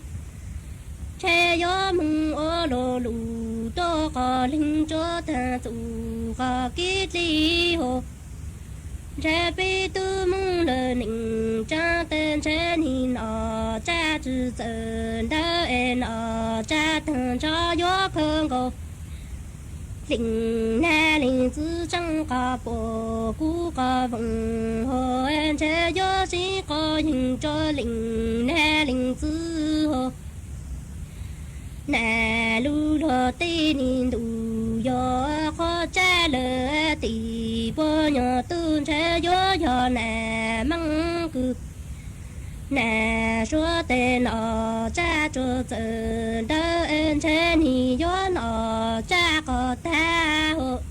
ntshe yuav moog ua lo lus tuaj qhov leeg tsuav tag txug qhov kib dlig hos. Ntshe peb tub moog lawm neeg tsaa tes ntshe nim nom tsaj tsi txawm ntawd es nom tsaj tag nrho yuav khaws nkaus leej nab leej txwv tseeb qhov puas kub qhov voos hos ntshe yuav sib qhov yeeg rua leej nab leej txwv hos. Nas lug luag tej nim ntuj yog qhov tsab lawm tim puab nyuag tub ntshe yuav yog nas meej kws. Nas suav tes nom tsaj tsuas txawm ntawd es ntshe nim yuav nom tsaj qhov tag hos.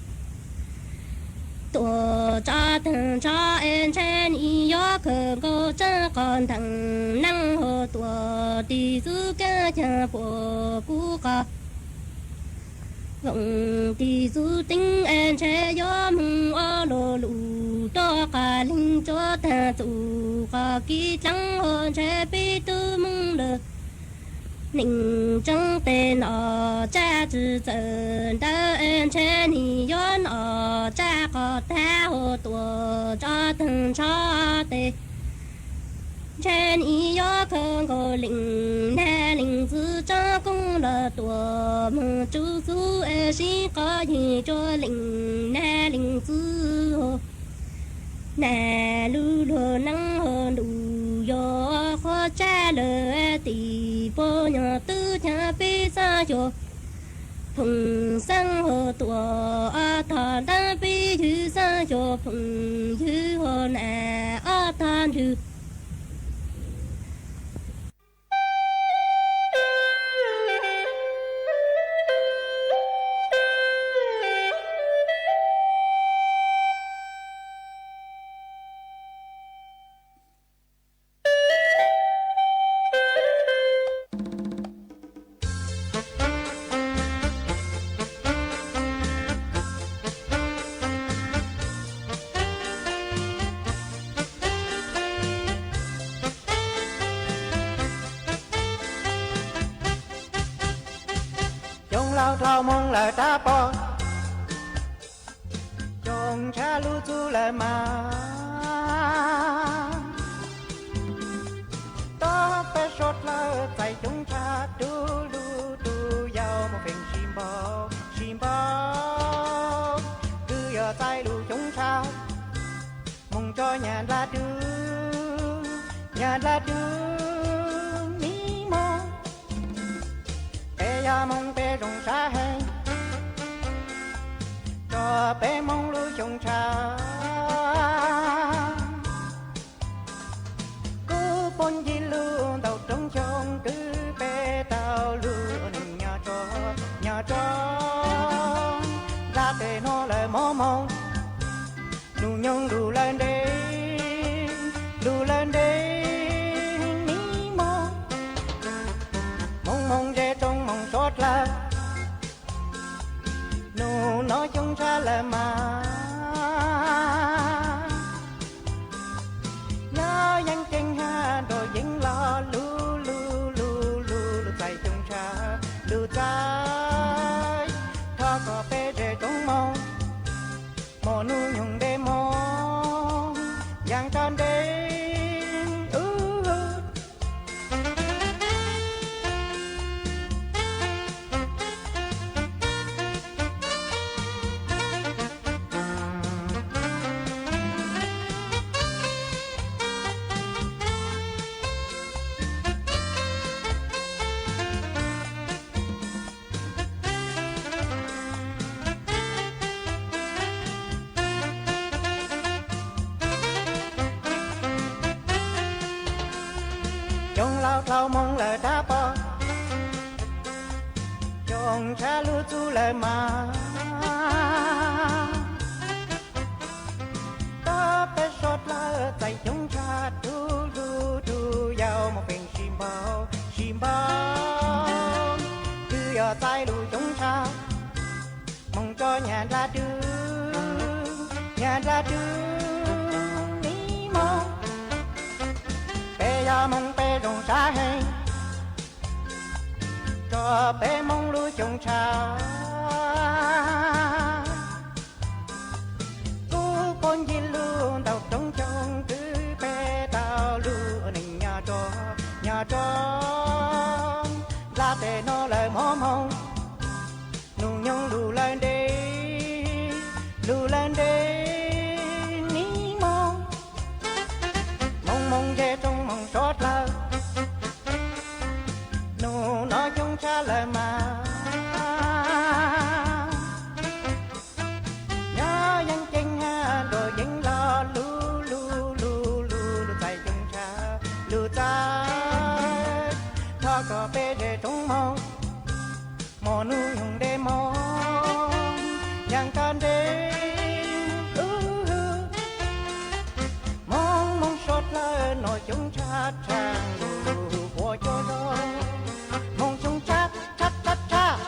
Tuam tso tag nrho es ntshe nim yuav khaws nkaus tsa qhov ntees neej hos tuam tim xub keeb caag puas kub qhov voos tim xub teeb es ntshe yuav moog ua lo lus tuaj qhov leeg tsuav tag txug qhov kib dlaab hos ntshe peb tub moog lawm neeg tsaa tes nom tsaj tsi txawm ntawd es ntshe nim yuav nom tsaj qhov tag hos tuam tso tag nrho tes ntshe nim yuav khaws nkaus leej nab leej txwv tseeb koob lug tuam moog tsuj xub es sib qhov yeeg rua leej nab leej txwv hos. Nas lug luag neeb hos ntuj yog qhov tsab lawm tim puab nyuag tub caag peb xaab xyuas phooj xeeb hos tuam ob tog ntaab peb ywg xaab xyuas phooj ywg hos nas ob tog nrwg. Xyoo laug dlhau moog lawm rab pog, xyoo ntshav lug txug lawm mas. Tau peb suav dlawg txais xyoo ntshav, tub lug tub yau moog feem sib npaug sib npaug, kws yog txais lug xyoo ntshav moog rua nyag dlaab dug, nyag dlaab dug miv moog. Peb yog moog peb zoo sab heev, rua peb moog lub xyoo ntshav. Kuv puab ncig lug ntau roob xyoo, kws peb tau lug ua neej nyob rua, nyob rua dlaab teb nuav lawm moog moog. Nub nyoog lug lawm ntev, lug lawm ntev miv moog. Moog moog ze roob moog suav dlawg, nub nua xyoo ntshav lawm mas. Nyob yeeb ceeb hab nrua yeeb lug, lug lug lug lug txais xyoo ntshav lug txais, thov kom peb ze roob moog, moog nub nyoog ntev moog, yaaj tsa ntev. Xyoo laug dlhau moog lawm rab pog, xyoo ntshav lug txug lawm mas. Tau peb suav dlawg Hmoob peb zoo sab heev, rau peb Hmoob lub xyoo tshav. Kuv puag ncig lub ntaus roob coog twb peb tau lub neej nyob rov nyob rov. Nplaj teb no lawv mob hmoo, nus nyoog lug lawv ntev, lug lawv ntev nim moog. Moog moog ze roob moog sov dlawg, nus no xyoo tshav lawm mas. Nyob yeej ceeb hab nrug yeeb lug lug lug lug lug txais xyoo tshav lug txais. Thov kom peb ze roob moog, moog nus nyoog ntev moog, yaam kab ntev. Moog moog sov dlawg no xyoo tshav tshav lug lug ua cov zoo, moog xyoo tshav tshav tshav tshav.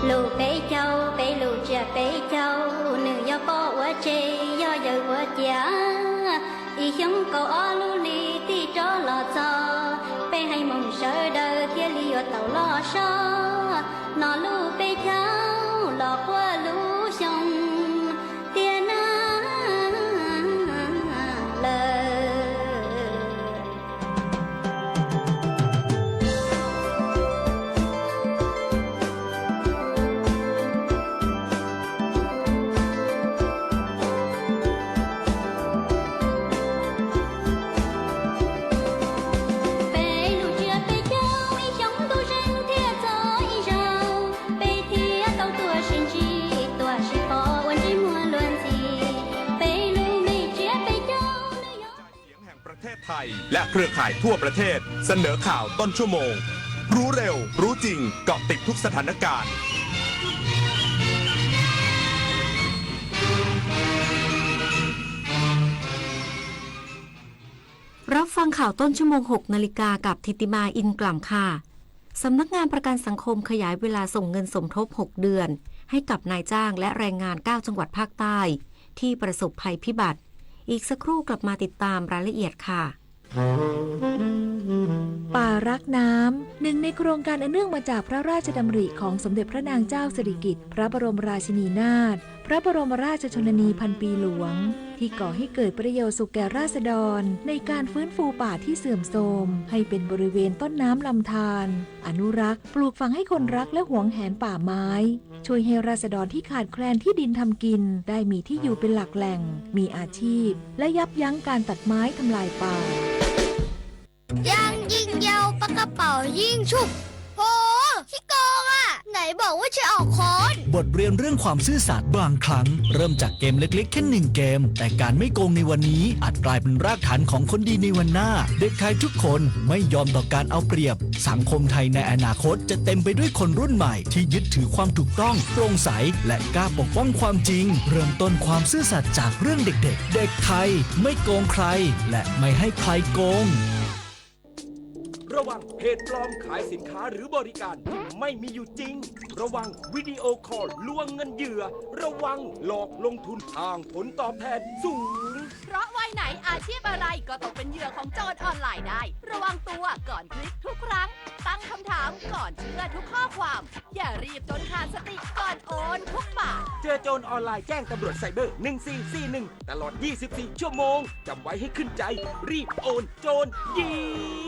Lug peb caug, peb lug tsiab peb caug, nwg yog pog ua tseg, yog yawg ua ciav. Ib xyoo kaum ob lub hli tig rov los txog, peb haiv Hmoob sawv daws thiaj li yuav tau loj soj. No lub peb caug los quaj lub xyoo tiag na lawm. Peb lug tsiab peb caug, ib xyoo ntuj zeeg thiaj txog ib zaug, peb thiaj tau tuaj sib ntsib, tuaj sib pom ua ntsej muag luag ntxhi. Peb lub me tsiab peb caug nwg yog เสียงแห่งประเทศไทย และเครือข่ายทั่วประเทศ เสนอข่าวต้นชั่วโมง รู้เร็ว รู้จริง เกาะติดทุกสถานการณ์ รับฟังข่าวต้นชั่วโมง หกนาฬิกา กับธิติมา อินกล่ำค่ะ สำนักงานประกันสังคมขยายเวลาส่งเงินสมทบ หกเดือน ให้กับนายจ้างและแรงงาน เก้าจังหวัดภาคใต้ ที่ประสบภัยพิบัติ อีกสักครู่กลับมาติดตามรายละเอียดค่ะ ป่ารักน้ำ หนึ่งในโครงการอันเนื่องมาจากพระราชดำริของสมเด็จพระนางเจ้าสิริกิติ์ พระบรมราชินีนาถ พระบรมราชชนนีพันปีหลวง ที่ก่อให้เกิดประโยชน์สุขแก่ราษฎร ในการฟื้นฟูป่าที่เสื่อมโทรม ให้เป็นบริเวณต้นน้ำลำธาร อนุรักษ์ ปลูกฝังให้คนรักและหวงแหนป่าไม้ ช่วยให้ราษฎรที่ขาดแคลนที่ดินทำกิน ได้มีที่อยู่เป็นหลักแหล่ง มีอาชีพ และยับยั้งการตัดไม้ทำลายป่า ยังยิงยาวปากกระเป๋ายิงฉุบ โห ขี้โกงอะ ไหนบอกว่าจะออกค้อน บทเรียนเรื่องความซื่อสัตย์ บางครั้งเริ่มจากเกมเล็กๆ แค่หนึ่งเกม แต่การไม่โกงในวันนี้อาจกลายเป็นรากฐานของคนดีในวันหน้า เด็กไทยทุกคนไม่ยอมต่อการเอาเปรียบ สังคมไทยในอนาคตจะเต็มไปด้วยคนรุ่นใหม่ที่ยึดถือความถูกต้อง โปร่งใส และกล้าปกป้องความจริง เริ่มต้นความซื่อสัตย์จากเรื่องเด็กๆ เด็กไทยไม่โกงใคร และไม่ให้ใครโกง ระวังเพจปลอมขายสินค้าหรือบริการที่ไม่มีอยู่จริง ระวังวิดีโอคอลลวงเงินเหยื่อ ระวังหลอกลงทุนอ้างผลตอบแทนสูง เพราะวัยไหนอาชีพอะไรก็ตกเป็นเหยื่อของโจรออนไลน์ได้ ระวังตัวก่อนคลิกทุกครั้ง ตั้งคำถามก่อนเชื่อทุกข้อความ อย่ารีบจนขาดสติก่อนโอนทุกบาท เจอโจรออนไลน์แจ้งตำรวจไซเบอร์ หนึ่งสี่สี่หนึ่ง ตลอด ยี่สิบสี่ ชั่วโมง จำไว้ให้ขึ้นใจ รีบโอน โจรยิง